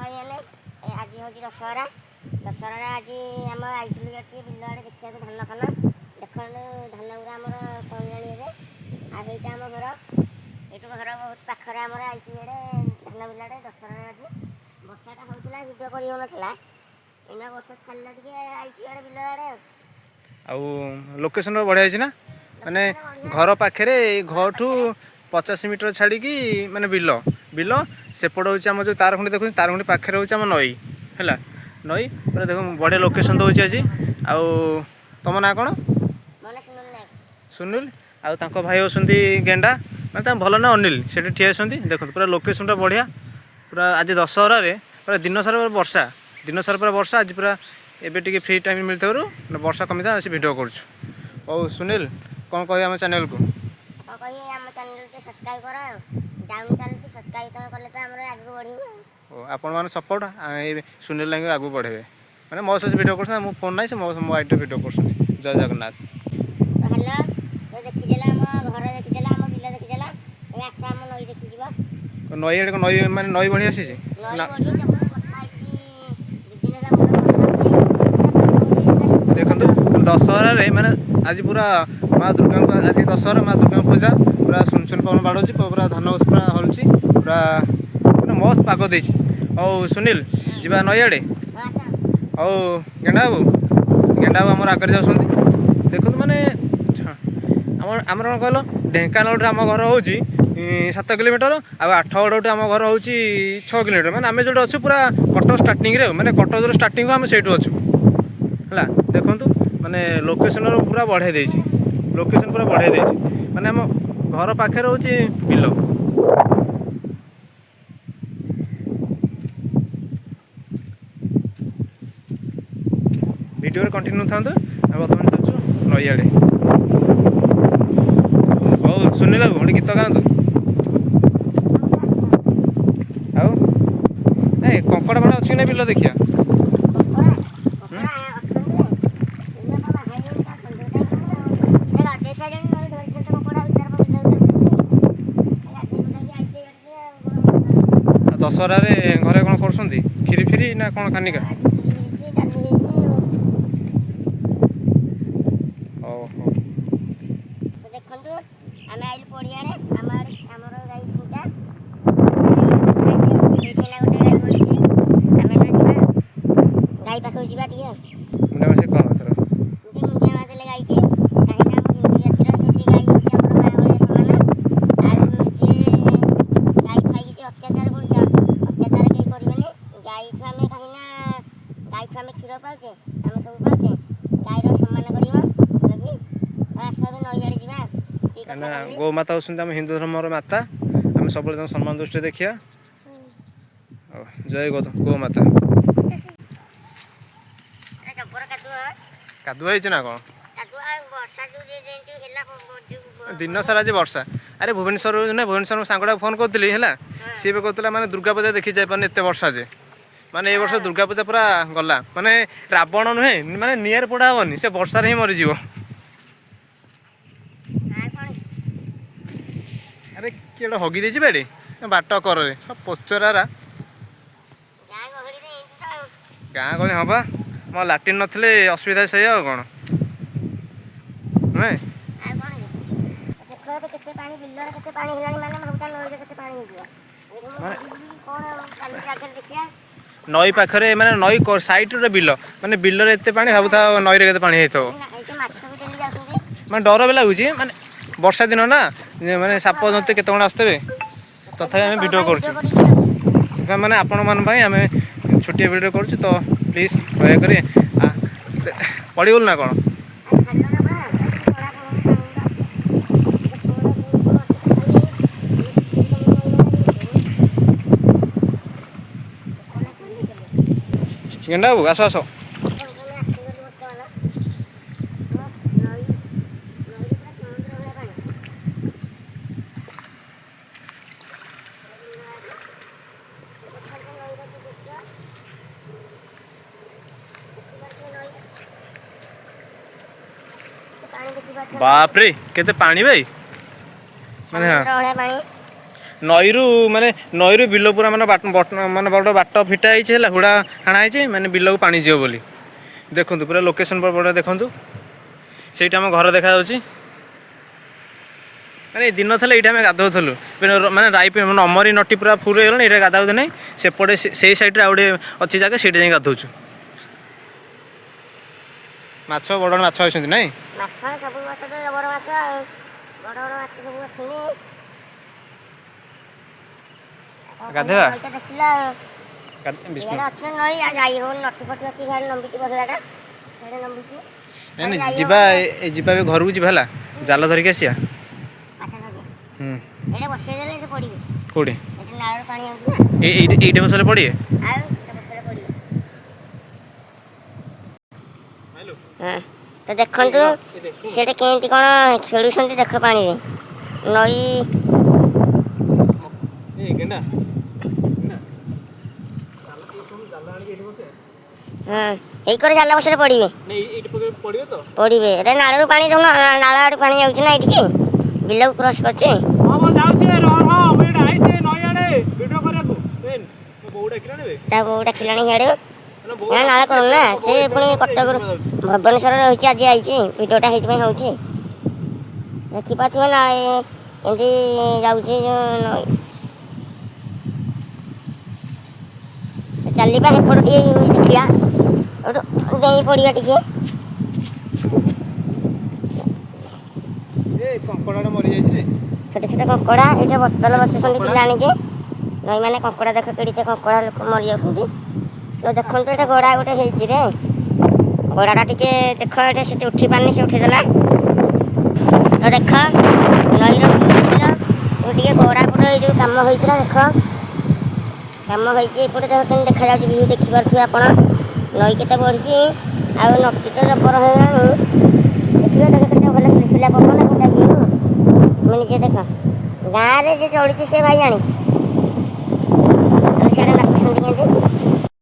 ଭାଇମାନେ, ଆଜି ହେଉଛି ଦଶହରା। ଦଶହରାରେ ଆଜି ଆମେ ଆଇଥିଲୁ ଟିକେ ବିଲ ଆଡ଼େ ଦେଖିବାକୁ ଧାନ ଫାନ। ଦେଖନ୍ତୁ, ଧାନ ଗୁଡ଼ା ଆମର କମିଲାଣି ଏବେ। ଆଉ ଏଇଟା ଆମ ଘର, ଏଇଠୁ ଘର ବହୁତ ପାଖରେ। ଆମର ଆଇଛୁ ଇଆଡ଼େ ଧାନ ବିଲ ଆଡ଼େ ଦଶହରାରେ। ଆଜି ବର୍ଷାଟା ହେଉଥିଲା, ଭିଡ଼ିଓ କରି ହେଉନଥିଲା। ଏଇନା ବର୍ଷା ଛାଡ଼ିଲା, ଟିକେ ଆଇଛୁ ଇଆଡ଼େ ବିଲ ଆଡ଼େ। ଆଉ ଲୋକେସନ୍ର ବଢ଼ିଆ ହେଇଛି ନା? ମାନେ ଘର ପାଖରେ, ଘରଠୁ 50 ମିଟର ଛାଡ଼ିକି ମାନେ ବିଲ। ବିଲ ସେପଟ ହେଉଛି ଆମ ଯେଉଁ ତାରଖୁଣ୍ଡି ଦେଖୁଛନ୍ତି, ତାରଖୁଣ୍ଡି ପାଖରେ ହେଉଛି ଆମ ନଈ। ହେଲା, ନଈ ପୁରା ଦେଖ, ବଢ଼ିଆ ଲୋକେସନ୍ ଦେଉଛି ଆଜି। ଆଉ ତମ ନାଁ କ'ଣ? ମାନେ ସୁନୀଲ ନାୟକ। ସୁନୀଲ। ଆଉ ତାଙ୍କ ଭାଇ ହେଉଛନ୍ତି ଗେଣ୍ଡା, ମାନେ ତାଙ୍କ ଭଲ ନାଁ ଅନିଲ। ସେଠି ଠିଆ ଅଛନ୍ତି। ଦେଖନ୍ତୁ, ପୁରା ଲୋକେସନ୍ଟା ବଢ଼ିଆ ପୁରା। ଆଜି ଦଶହରାରେ ପୁରା ଦିନ ସାରା ପୁରା ବର୍ଷା, ଦିନ ସାରା ପୁରା ବର୍ଷା। ଆଜି ପୁରା ଏବେ ଟିକେ ଫ୍ରି ଟାଇମ୍ ମିଳିଥିବାରୁ, ମାନେ ବର୍ଷା କମିଥିଲା, ଆମେ ସେ ଭିଡ଼ିଓ କରୁଛୁ। ହଉ ସୁନୀଲ, କ'ଣ କହିବେ ଆମ ଚ୍ୟାନେଲକୁ? କ'ଣ କହିବି? ଆମ ଚ୍ୟାନେଲ୍ ଟିକେ ସବସ୍କ୍ରାଇବ୍ କର। ଆଉ ଡାଉନ୍ ଚାଲୁଛି, ସବସ୍କ୍ରାଇବ୍ ତମେ କଲେ ତ ଆମର ଆଗକୁ ବଢ଼ିବ। ହଉ, ଆପଣମାନେ ସପୋର୍ଟ ଏ ସୁନୀଲ ଭାଇଙ୍କୁ ଆଗକୁ ବଢ଼େଇବେ। ମାନେ ମୋ ସହିତ ଭିଡ଼ିଓ କରୁଛନ୍ତି, ମୋ ଫୋନ୍ ନାହିଁ, ସେ ମୋ ଆଇଡ଼ିରେ ଭିଡ଼ିଓ କରୁଛନ୍ତି। ଜୟ ଜଗନ୍ନାଥ। ତ ହ୍ୟାଲୋ, ତ ଦେଖିଦେଲା ଆମ ଘର, ଦେଖିଦେଲା ଆମ ବିଲ, ଦେଖିଦେଲା। ଏବେ ଆସ, ଆମ ନଈ ଦେଖିଯିବ। ନଈ ଆଡ଼େ କ'ଣ ନଈ, ମାନେ ନଈ ବଢ଼ି ଆସିଛି? ନଈ ନା। ବଢ଼ି ଜବର ବର୍ଷା ହେଇଛି, 2 ଦିନ ହେଲା ପୁରା ବର୍ଷା ହଉଛି। ଦେଖନ୍ତୁ, ଦଶହରାରେ ମାନେ ଆଜି ପୁରା ମା ଦୁର୍ଗାଙ୍କ, ଆଜି ଦଶହରା, ମା ଦୁର୍ଗାଙ୍କ ପୂଜା। ପୁରା ସୁନସୁନ ପବନ ବାଡ଼ଉଛି, ପୁରା ଧାନ ଗଛ ପୁରା ହଲୁଛି, ପୁରା ମାନେ ମସ୍ତ ପାଗ ଦେଇଛି। ହଉ ସୁନୀଲ, ଯିବା ନଈ ଆଡ଼େ। ହଉ, ଆସ। ହଉ ଗେଣ୍ଡା ବାବୁ, ଗେଣ୍ଡା ବାବୁ ଆମର ଆଗରେ ଯାଉଛନ୍ତି। ଦେଖନ୍ତୁ, ମାନେ ଆମର କ'ଣ କହିଲ, ଢେଙ୍କାନାଳଠୁ ଆମ ଘର ହେଉଛି 7 କିଲୋମିଟର, ଆଉ ଆଠଗଡ଼ଠୁ ଆମ ଘର ହେଉଛି 6 କିଲୋମିଟର। ମାନେ ଆମେ ଯେଉଁଠି ଅଛୁ ପୁରା କଟକ ଷ୍ଟାର୍ଟିଂରେ, ମାନେ କଟକର ଷ୍ଟାର୍ଟିଂ ଆମେ ସେଇଠୁ ଅଛୁ। ହେଲା, ଦେଖନ୍ତୁ, ମାନେ ଲୋକେସନ୍ର ପୁରା ବଢ଼େଇ ଦେଇଛି, ଲୋକେସନ୍ ପୁରା ବଢ଼େଇ ଦେଇଛି। ମାନେ ଆମ ଘର ପାଖରେ ହେଉଛି ବିଲ। ଭିଡ଼ିଓରେ କଣ୍ଟିନ୍ୟୁ ଥାନ୍ତୁ। ଆମେ ବର୍ତ୍ତମାନ ଚାଲୁଛୁ ନଈଆଡ଼େ। ହଉ ସୁନୀଲ ବାବୁ, ଗୋଟେ ଗୀତ ଗାଆନ୍ତୁ। ଆଉ ଏ କଙ୍କଡ଼ା ଫଙ୍କଡ଼ା ଅଛି କି ନା ବିଲ ଦେଖିବା। କଙ୍କଡ଼ା, କଙ୍କଡ଼ା ଅଛନ୍ତି। ଏଇନା ତ ବାହାରିଲେଣି, ତା ସନ୍ଧ୍ୟା ଟାଇମ୍ ଏ ଗାଧେଇ ସାରିଲେଣି, ନହେଲେ ଧରିଥାନ୍ତେ କଙ୍କଡ଼ା ଭିତରେ ବିଲ ଭିତରେ। ଗାଧେଇ ଗୁଧାଇକି ଆଇଛି ଇଆଡ଼େ ଆଉ। ଆଉ ଦଶହରାରେ ଘରେ କ'ଣ କରୁଛନ୍ତି? କ୍ଷୀରି ଫିରି ନା କ'ଣ କାନିକା? ଆଜି କ୍ଷୀରି ହେଇଛି, ଡାଲି ହେଇଛି ଆଉ। ହଉ ହଉ। ତ ଦେଖନ୍ତୁ, ଆମେ ଆଇଲୁ ପଡ଼ିଆଡ଼େ। ଆମ ଆଡ଼େ ଆମର ଗାଈ ତିନିଟା, ସେଇଠି ଏଇନା ଗୋଟେ ଗାଈ ବୁଲୁଛି। ଆମେ ଏଇନା ଯିବା, ଗାଈ ପାଖକୁ ଯିବା ଟିକେ। ମୁଣ୍ଡିଆ ମାରି କହ ଏଥର। ଟିକେ ମୁଣ୍ଡିଆ ମାରିଦେଲେ ଗାଈକି, କାହିଁକି ନା ଆମ ହିନ୍ଦୁ ଜାତିର ସେଠି ଗାଈ ହେଉଛି ଆମର ମା ଭଳିଆ ସମାନ। ଆଉ ଯିଏ ଗାଈ ଫାଇ କିଛି ଅତ୍ୟାଚାର କରୁଛ, ଅତ୍ୟାଚାର କେହି କରିବେନି ଗାଈଠୁ ଆମେ, କାହିଁକି ନା ଗାଈଠୁ ଆମେ କ୍ଷୀର ପାଉଛେ, ଆମେ ସବୁ ପାଉଛେ। ଗାଈର ସମ୍ମାନ କରିବ ରବି। ଆଉ ଆସ, ଏବେ ନଈ ଆଡ଼େ ଯିବା ଏତିକି କଥା କାହିଁକିନା କହିବି। ଗୋମାତା ହେଉଛନ୍ତି ଆମ ହିନ୍ଦୁ ଧର୍ମର ମାତା। ଆମେ ସବୁବେଳେ ତାଙ୍କୁ ସମ୍ମାନ ଦୃଷ୍ଟିରେ ଦେଖିବା। ହଉ, ଜୟ ଗୋ ମାତା। ଏଟା ଜବର କାଦୁଅ। କାଦୁଅ ହେଇଛି ନା କ'ଣ? କାଦୁଅ, ଆଉ ବର୍ଷା ଯୋଉ ଯେମିତି ହେଲା ଯୋଉ ଦିନ ସାରା ଆଜି ବର୍ଷା। ଆରେ ଭୁବନେଶ୍ୱର ନା, ଭୁବନେଶ୍ୱର ମୋ ସାଙ୍ଗଟାକୁ ଫୋନ୍ କରିଥିଲି, ହେଲା, ସିଏ ବି କହୁଥିଲା, ମାନେ ଦୁର୍ଗା ପୂଜା ଦେଖି ଯାଇପାରୁନି, ଏତେ ବର୍ଷା ଯେ। ମାନେ ଏ ବର୍ଷ ଦୁର୍ଗା ପୂଜା ପୁରା ଗଲା। ମାନେ ରାବଣ ନୁହେଁ, ମାନେ ନିଆଁରେ ପୋଡ଼ା ହବନି, ସେ ବର୍ଷାରେ ହିଁ ମରିଯିବ। ଆଉ କ'ଣ? ଆରେ କିଏ ଗୋଟେ ହଗି ଦେଇଛି ବେଡ଼ି ବାଟ କରରେ, ସବୁ ପୋଚରାରା। ଗାଁ ଗହଳିରେ ଏମିତି ତ ଆଉ। ଗାଁ ଗହଳି, ହଁ ବା, ମୋ ଲାଟିନ୍ ନଥିଲେ ଅସୁବିଧା ସେଇଆ, ଆଉ କ'ଣ ନୁହେଁ? ଆଉ କ'ଣ କି? ଦେଖ, ଏବେ କେତେ ପାଣି ବିଲରେ, କେତେ ପାଣି ହେଲାଣି। ମାନେ ଭାବୁଥା ନଈରେ କେତେ ପାଣି ହେଇଯିବ। ଏଇଠି ମୁଁ ବୁଝିବି କ'ଣ, କାଲି ଜାଗାରେ ଦେଖିବା। ନଈ ପାଖରେ, ମାନେ ନଈ ସାଇଡ଼ରେ ବିଲ, ମାନେ ବିଲରେ ଏତେ ପାଣି, ଭାବୁଥାଅ ନଈରେ କେତେ ପାଣି ହେଇଥିବ। ଏଇଠି ମାଛ ବି ଡେଲି ଯାଉଛନ୍ତି। ମାନେ ଡର ବି ଲାଗୁଛି, ମାନେ ବର୍ଷା ଦିନ ନା, ମାନେ ସାପ ଜନ୍ତୁ କେତେ କ'ଣ ଆସୁଥିବେ। ତଥାପି ଆମେ ଭିଡ଼ିଓ କରୁଛୁ। ସେଥିପାଇଁ ମାନେ ଆପଣମାନଙ୍କ ପାଇଁ ଆମେ ଛୋଟିଆ ଭିଡ଼ିଓ କରୁଛୁ। ତ ପ୍ଲିଜ୍ ଦୟାକରି ପଡ଼ିଗଲୁ ନା କ'ଣ? ଖାଲ ନା ପୁରା କଳା ପାଣି ଅଛି। ଗେଣ୍ଡା ବାବୁ, ଆସ ଆସ। ଆସିଗଲୁ ବର୍ତ୍ତମାନ ନଈ। ନଈରେ ପୁରା ସମୁଦ୍ର ଭଳିଆ ପାଣି। ଦେଖନ୍ତୁ ନଈର ଦୃଶ୍ୟ, ଦେଖିପାରୁଥିବେ ନଈ ପାଣି, ଦେଖିପାରୁଥିବେ। ବାପରେ, କେତେ ପାଣି ଭାଇ, ମାନେ ସମୁଦ୍ର ଭଳିଆ ପାଣି। ନଈରୁ, ମାନେ ନଈରୁ ବିଲ ପୁରା ମାନେ ମାନେ ବଡ଼ ବାଟ ଫିଟା ହେଇଛି ହେଲା, ହୁଡ଼ା ହାଣା ହେଇଛି, ମାନେ ବିଲକୁ ପାଣି ଯିବ ବୋଲି। ଦେଖନ୍ତୁ, ପୁରା ଲୋକେସନ୍ ବଡ଼ ଦେଖନ୍ତୁ। ସେଇଟା ଆମ ଘର ଦେଖାଯାଉଛି। ମାନେ ଦିନ ଥିଲା ଏଇଟା ଆମେ ଗାଧୋଉଥିଲୁ। ମାନେ ରାଇ, ମାନେ ଅମରି ନଟି ପୁରା ଫୁଲ୍ ହେଇଗଲାଣି। ଏଇଟା ଗାଧାଗୁଧି ନାହିଁ। ସେପଟେ ସେଇ ସାଇଡ଼୍ରେ ଆଉ ଗୋଟେ ଅଛି ଜାଗା, ସେଇଠି ଯାଇ ଗାଧୋଉଛୁ। ମାଛ, ବଡ଼ ବଡ଼ ମାଛ ଅଛନ୍ତି ନାଇଁ? ମାଛ ସବୁ ମାଛ ତ ଜବର ମାଛ, ଆଉ ବଡ଼ ବଡ଼ ମାଛ ସବୁ ଅଛନ୍ତି। ଗାଧେଇବା? ଦେଖିଲା। ବିଷ୍ଣୁ। ଇଆଡ଼େ ଅଛି ନଈ, ଆଉ ଯାଇ ହଉନି। ନଟି ଫଟି ଅଛି ସିଆଡ଼େ, ଲମ୍ବିଛି ବସଲାଟା ସିଆଡ଼େ ଲମ୍ବିଛି। ନାଇଁ ନାଇଁ, ଯିବା ଯିବା ଏବେ ଘରକୁ ଯିବା ହେଲା, ଜାଲ ଧରିକି ଆସିବା। ମାଛ ଧରିବା। ହୁଁ। ଏଇଟା ବସେଇ ଦେଲେ ଏଠି ପଡ଼ିବେ। କୋଉଠି? ଏଠି ନାଳରୁ ପାଣି ଆଉଛି ନା। ଏଇଠି, ଏଇଠି ବସେଇଲେ ପଡ଼ିବେ। ଆଉ ଏଇଟା ବସେଇଲେ ପଡ଼ିବେ। ହଁ, ତ ଦେଖନ୍ତୁ ସେଠି କେମିତି କ'ଣ ଖେଳୁଛନ୍ତି। ଦେଖ ପାଣିରେ ନଈ। ଗେଣ୍ଡା। ହଁ, ଏଇ କରେ ଜାଲ ବସେଇଲେ ପଡ଼ିବେ। ଏଇଠି ପଡ଼ିବେ ତ? ପଡ଼ିବେ। ଏଟା ନାଳରୁ ପାଣି ଦେଖୁନ, ନାଳ ଆଡ଼ୁ ପାଣି ଯାଉଛି ନା ଏଇଠିକି, ବିଲକୁ କ୍ରସ୍ କରୁଛି। ହଁ, ମୁଁ ଯାଉଛି, ରହ ରହ। ମୁଁ ଏଇଠି ଆଇଛି ନଈ ଆଡ଼େ ଭିଡ଼ିଓ କରିବାକୁ। ବୋଉ ଡାକିଲାଣି ବେ। ତା ବୋଉ ଡାକିଲାଣି ସିଆଡ଼େ ନା। ନାଳ କରୁନ ନା, ସେ ପୁଣି କଟକରୁ ଭୁବନେଶ୍ୱର ରହିଛି, ଆଜି ଆଇଛି। ଭିଡ଼ିଓଟା ସେଇଥିପାଇଁ ହେଉଛି। ଦେଖିପାରୁଥିବେ ନା କେମିତି ଯାଉଛି ଯୋଉ ନଈ। ଚାଲିବା ହେପଟ ଟିକେ ଦେଖିବା, ଏଠୁ ଡେଇଁ ପଡ଼ିବା ଟିକେ। ଏ କଙ୍କଡ଼ାଟା ମରିଯାଇଛି ରେ। ଛୋଟ ଛୋଟ କଙ୍କଡ଼ା। ଏଇଟା ବୋତଲ ବସୁଛନ୍ତି ପିଲା ଆଣିକି ନଈ। ମାନେ କଙ୍କଡ଼ା ଦେଖ, କେଡ଼ିତେ କଙ୍କଡ଼ା, ଲୋକ ମରିଯାଉଛନ୍ତି। ତ ଦେଖନ୍ତୁ, ଏଇଟା ଗଡ଼ା ଗୋଟେ ହେଇଛି ରେ। ଗଡ଼ାଟା ଟିକେ ଦେଖ ଏଠି, ସେ ଉଠି ପାରୁନି, ସେ ଉଠେଇଦେଲା। ତ ଦେଖ ନଈର ଦେଖିଲ ଟିକେ ଗଡ଼ା ପଟ, ଏଇ ଯୋଉ କାମ ହେଇଥିଲା ଦେଖ, କାମ ହେଇଛି ଏପଟେ। ଦେଖ କେମିତି ଦେଖାଯାଉଛି ଭିଉ, ଦେଖିପାରୁଥିବେ ଆପଣ ନଈ କେତେ ବଢ଼ିଛି। ଆଉ ନଦୀ ତ ଜବର ହେଇଗଲାଣି। ଦେଖିବେ, ଦେଖ କେତେ ଭଲ ସୁଲସୁଲିଆ ପବନ, କେତେ ଭିଉ। ତୁମେ ନିଜେ ଦେଖ। ଗାଁରେ ଯେ ଚଳିଛି ସେ ଭାଇ ଜାଣିଛି। ତ ସିଆଡ଼େ ନାଚୁଛନ୍ତି କେମିତି।